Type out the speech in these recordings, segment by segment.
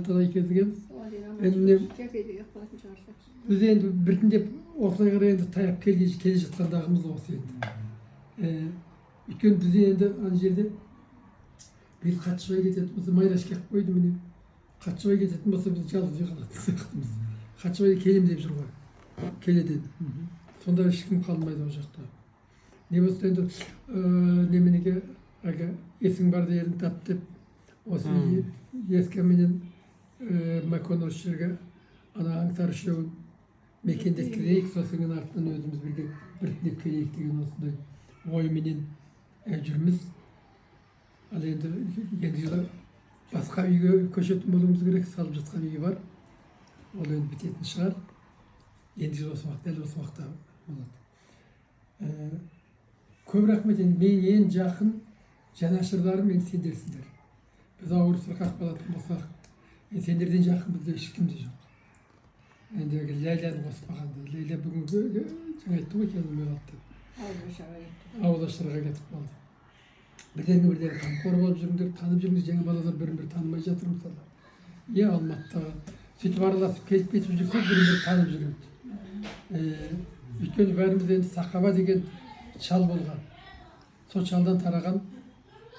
Талай кезігеміз. Енді міне біз енді біртіндеп осылай қарай енді таяп келе жатқандағымыз осы енді. Өйткені бізде енді ана жерде биыл Қатшыбай кететін болса, Майраш келіп қойды міне. Қатшыбай кететін болса, біз жалғыз үй қалатын сияқтымыз. Қатшыбай келемін деп жүр ғой. Келеді енді. Сонда ешкім қалмайды ол жақта. Не болса енді неменеге әлгі есің барда елін тап деп осы Ескенменен Мәкон осы жерге ана Аңсар үшеуін мекендеткізейік, сосын кейін артынан өзіміз бірге біртіндеп келейік деген осындай ойменен жүрміз. Ал енді енді жылы басқа үйге көшетін болуымыз керек, салып жатқан үй бар. Ол енді бітетін шығар. Енді жылы осы уақытта, дәл осы уақытта болады. Көп рахмет. Енді мен ең жақын жанашырларым енді сендерсіңдер. Біз ауырып сырқат болатын болсақ, енді сендерден жақын бізде ешкім де жоқ. Енді Ләйләні қоспағанда, Ләйлә бүгінгі жаңа айттым ғой, келе алмай қалды деп. Ауызашарға кетіп қалды. Бірлеріңе бірлері қамқор болып жүріңдер, танып жүріңдер. Жаңа балалар бірін бірі танымай жатыр мысалы. Иә, Алматыдағы сөйтіп араласып келіп кетіп жүрсе, бірін бірі танып жүреді. Өйткені бәріміз енді Сақаба деген шал болған. Сол шалдан тараған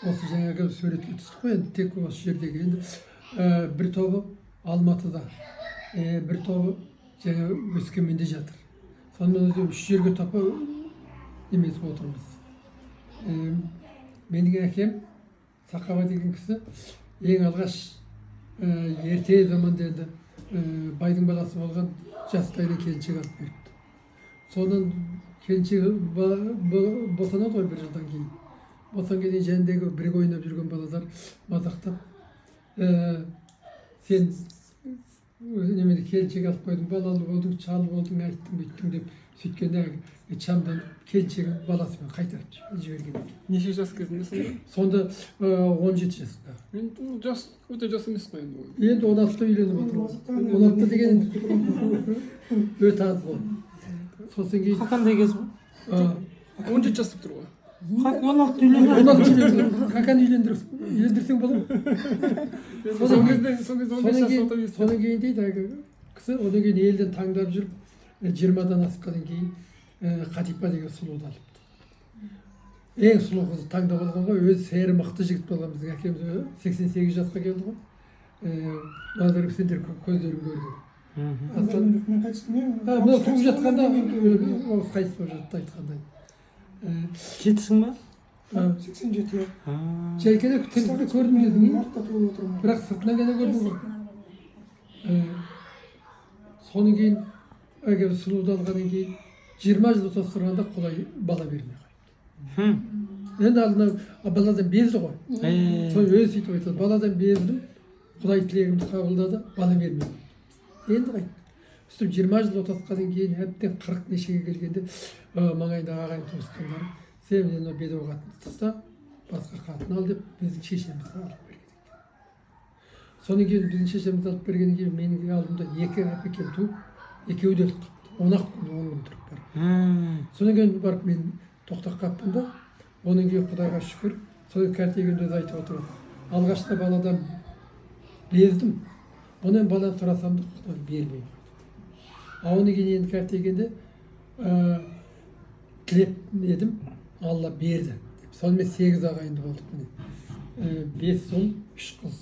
осы жаңағы суретке түстік қой енді, тек осы жердегі енді бір тобы Алматыда, бір тобы жаңа Өскеменде жатыр. Сонымен өзі үш жерге топа немесіп отырмыз. Менің әкем Сақаба деген кісі ең алғаш ерте заманда енді байдың баласы болған, жастайынан келіншек алып беріпті. Содан келіншегі босанады ғой бір жылдан кейін. Босанғаннан кейін жанындағы бірге ойнап жүрген балалар мазақтап, сен немене келіншек алып қойдың, балалы болдың, шал болдың, айттың, бүйттің деп сөйткенде, әлгі шамдан келіншегін баласымен қайтарып жіберген екен. Неше жас кезінде сонда? Сонда 17 жасында. Енді ол жас өте жас емес қой енді ол. Енді 16-да үйленіп отыр ғой. 16 деген өте аз ғой. Сосын кейін Қандай кез ғой? 17 жас деп тұр ғой. 16 үйленген. 16 үйлендір, Хакан, үйлендірсең болады ма? Сол кезде 15 Содан жас кейін отыр. Содан кейін дейді әлгі кісі, одан кейін елден таңдап жүріп, 20-дан асқаннан кейін Қатипа деген сұлуды алыпты. Ең сұлу қызды таңдап алған ғой. Өзі сері мықты жігіт болған. Біздің әкеміз 88 жасқа келді ғой. Мыналар сендер көздерің көрді. Мен қайтыс мен Мынау туып жатқанда ол қайтыс болып жатты айтқандай. Жетісің ба? 87, иә. Жайкеде тірісінде көрдім дедің, иә? Мартта туылып отырмын. Бірақ сыртынан ғана көрдің ғой. Содан кейін әлгі сұлуды алғаннан кейін 20 жыл тостырғанда құдай бала бермей қойды. Енді алдына баладан безді ғой. Сол өзі сөйтіп айтады: баладан бездім, құдай тілегімді қабылдады, бала бермей қойды. Енді қайтты сөйтіп 20 жыл отасқаннан кейін, әбден қырық нешеге келгенде, маңайындағы ағайын туысқандары: сен енді бедеу қатынды таста, басқа қатын ал деп біздің шешемізді алып берген екен. Содан кейін біздің шешемізді алып бергеннен кейін менің алдымда екі әпекем туып, екеуі де өліп қалыпты, 10 ақ күн, 10 күн тұрып барып. Содан кейін барып мен тоқтап қалыппын да. Одан кейін құдайға шүкір, сол кәртейгенде өзі айтып отырады: алғашында баладан бездім, одан бала сұрасам да, құдай бермей қойды. А одан кейін енді кәртейгенде тілеп едім, Алла берді деп. Сонымен сегіз ағайынды болдық міне. Бес ұл, үш қыз.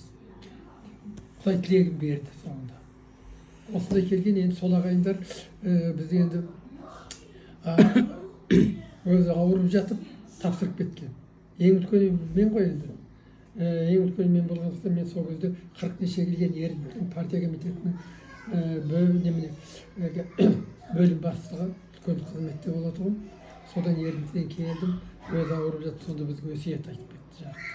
Құдай тілегін берді соңында. Осындай келген енді сол ағайындар бізде енді өзі ауырып жатып тапсырып кеткен. Ең үлкені мен ғой енді. Ең үлкені мен болғандықтан, мен сол кезде қырық неше келген Ердің партия комитетінің немене әлгі бөлім бастығы, үлкен қызметте болатұғым. Содан Ерден келдім, өзі ауырып жатып, сонда бізге өсиет айтып кетті жарықтық: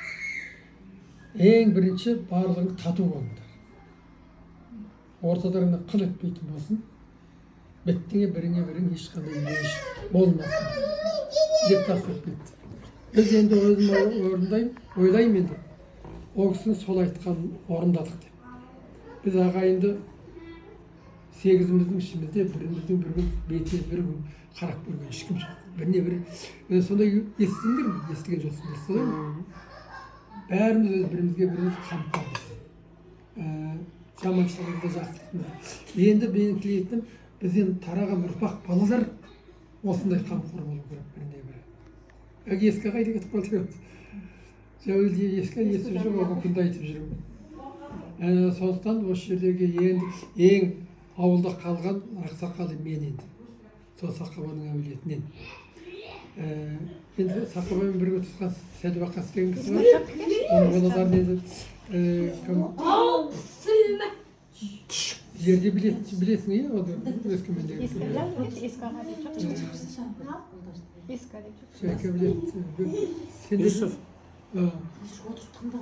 ең бірінші барлығың тату болыңдар, орталарыңда қыл өтпейтін болсын, біттіңе біріңе бірің ешқандай реніш болмасын деп тапсырып кетті. Біз енді өзім орындаймын, ойлаймын, енді ол кісінің сол айтқанын орындадық деп. Біз ағайынды сегізіміздің ішімізде біріміздің бір күн бетіне бір күн қарап көрген ешкім жоқ біріне бірі. Сондай естідіңдер ме? Естіген жоқсыңдар, солай ма? Бәріміз өз бірімізге біріміз қамқормыз. Жаманшылығымызда, жақсылығымызда. Енді менің тілейтінім, бізден тараған ұрпақ, балалар осындай қамқор болу керек біріне бірі. Әлгі ескі қайда кетіп қалды деп Жәуелде ескі естіп жүрмін, оған күнде айтып жүрмін. Сондықтан осы жердегі енді ең ауылда қалған ақсақал мен енді. Сол Сақабаның әулетінен. Енді Сақабамен бірге туысқан Сәдуақас деген кісі бар. Оның балаларын енді кім жерде білесің, иә, оны Өскемендегі. Ескі ескі аға деп жатыр. Ескі деп жатыр. Жәке біледі. Сен де- Юсуф.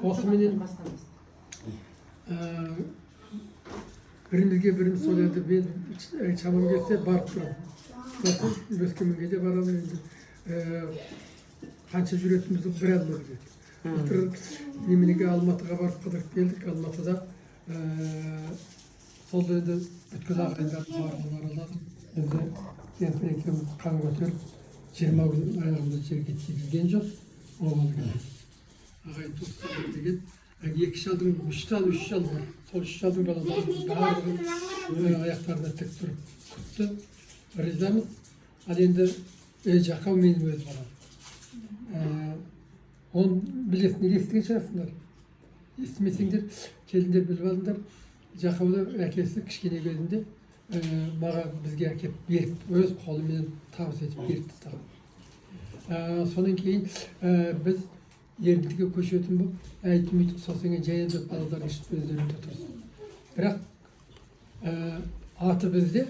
Осыменен бірімізге біріміз сол енді мен шамам келсе барып тұрамын. Сосын Өскеменге де барамын енді. Қанша жүретінімізді бір Алла біледі. Былтыр неменеге Алматыға барып қыдырып келдік. Алматыда сол енді бүткіл ағайындарды барлығын араладық. Енді кемпір екеуміз қан көтеріп, 20 күн аяғымызды жерге тигізген жоқ. Обалы келеді. Ағайын туысқандар деген әлгі екі шалдың, үш шал, үш шал бар. Сол үш шалдың балаларының барлығын аяқтарына тік тұрып күтті. Ризамыз. Ал енді Жақау менің өз балам. Оны білесіңдер, естіген шығарсыңдар. Естімесеңдер, келіндер, біліп алыңдар. Жақауды әкесі кішкене кезінде маған, бізге әкеп беріп, өз қолымен табыс етіп беріп тастаған. Содан кейін біз Ерінтіге көшетін болып әйтіп өйтіп, сосын кейін жайылып, балалар өздерінде тұрсын. Бірақ аты бізде,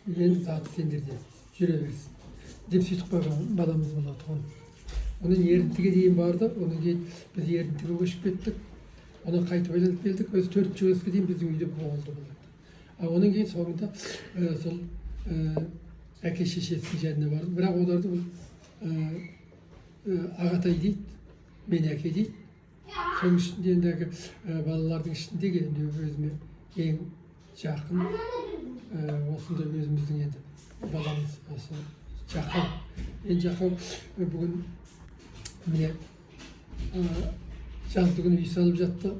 енді заты сендерде жүре берсін деп сөйтіп қойған баламыз болатұғын. Одан Ерінтіге дейін барды, одан кейін біз Ерінтіге көшіп кеттік. Одан қайтып айналып келдік. Өзі төртінші классқа дейін біздің үйде болды бұл. А одан кейін соңында сол әке шешесінің жанына барды. Бірақ оларды бұл ағатай дейді, мен әке дейді. Соның ішінде енді әлгі, балалардың ішіндегі енді өзіме ең жақын осындай өзіміздің енді баламыз осы Жақау. Енді Жақау бүгін міне жазды күні үй салып жатты,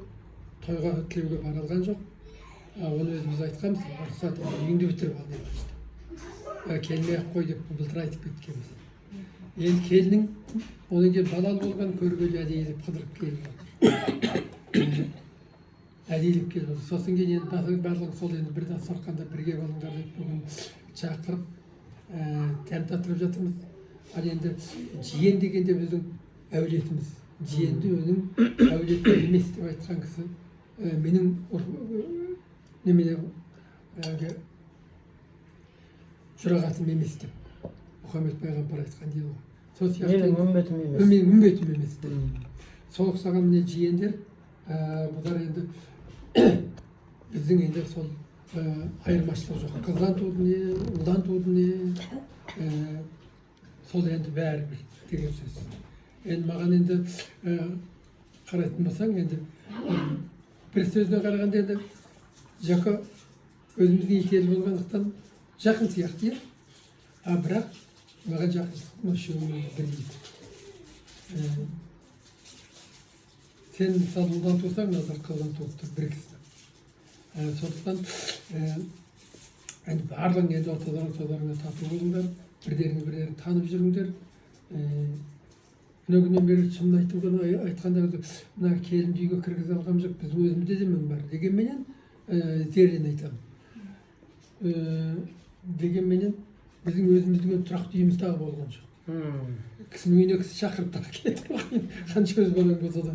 тойға тілеуге бара алған жоқ. Оны өзіміз айтқанбыз, рұқсат, үйіңді бітіріп ал деп. Келмей ақ қой деп былтыр айтып кеткенбіз. Енді келіннің одан кейін балалы болған көргелі әдейілеп қыдырып келіп отыр, әдейілеп келіп отыр. Сосын кейін енді барлығы сол енді бір дастарханда бірге болыңдар деп бүгін шақырып, дәм татырып жатырмыз. Ал енді жиен дегенде біздің әулетіміз, жиенді оның әулеті емес деп айтқан кісі менің немене әлгі жұрағатым емес деп Мұхаммед пайғамбар айтқан дейді ғой. Сол сияқты Менің үмбетім емес. Менің үмбетім емес деп. Сол ұқсаған міне жиендер, бұлар енді біздің енді сол айырмашылық жоқ, қыздан туды не, ұлдан туды не, сол енді бәрібір деген сөз. Енді маған енді қарайтын болсаң, енді бір сөзіне қарағанда енді Жақа өзіміздің екі болғандықтан жақын сияқты, иә, а бірақ маған жақындықтың үшеуінің бірдей. Сен мысалы ұлдан тусаң, Назар қыздан туып тұр бір кісі. Сондықтан енді барлығың енді орталарың тату болыңдар, бірлеріңді бірлерің танып жүріңдер. Мына күннен бері шынын айтуға айтқанда мына келінді үйге кіргізе алғам жоқ, біздің өзімізде де мін бар дегенменен, зерден айтамын. Дегенменен біздің өзіміздің тұрақты үйіміз тағы болған жоқ. Кісінің үйіне кісі шақырып тағы кетіп ғой. Қанша өз балаң болса да,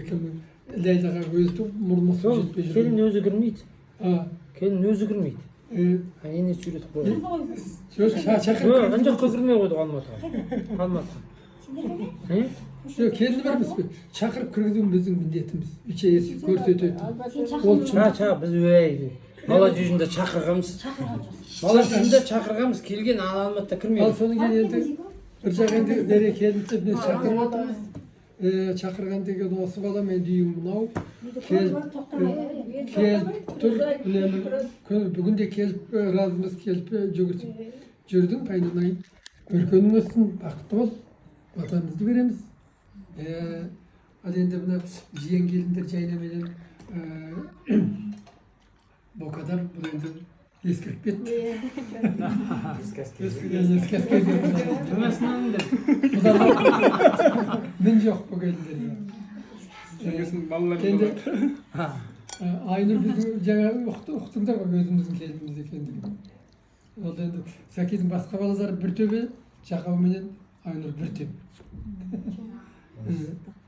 кім Ләйлаға өзі мұрнына су Сол жетпей келін жүр. Өзі кірмейді. А, Келін өзі кірмейді. Енесі үйретіп қойған. Жоқ, шақырып Жоқ, ана жаққа кірмей қойдық Алматыға. Алматыға. Е? Жоқ, келіні бар емес пе? Шақырып кіргізу біздің міндетіміз. Үйше есік көрсететін. Ол Ча, ча, біз өй бала жүзінде шақырғанбыз. Бала жүзінде шақырғанбыз, келген ана Алматыда Ал кірмейді. содан кейін енді бір жақ енді нере келінді міне шақырып отырмыз. Шақырған деген осы балам, енді үйің мынау, келіп тұр үнемі. Бүгін де келіп, разымыз, келіп, жүгіртіп жүрдің, айналайын, өркенің өссін, бақытты бол, батамызды береміз. Ал енді мына жиен келіндер жайнаменен О kadar бұл енді ескіріп кетті. Ескі әскер. Ескі әскер. Төмесін алыңдар. Бұларда мін жоқ бұл келіндерде. Сосын балалар Енді болады. Айнұр біздің жаңа ұқтыңдар ғой өзіміздің келініміз екендігін. Ол енді Сәкеннің басқа балалары бір төбе, Жақау менен Айнұр бір төбе.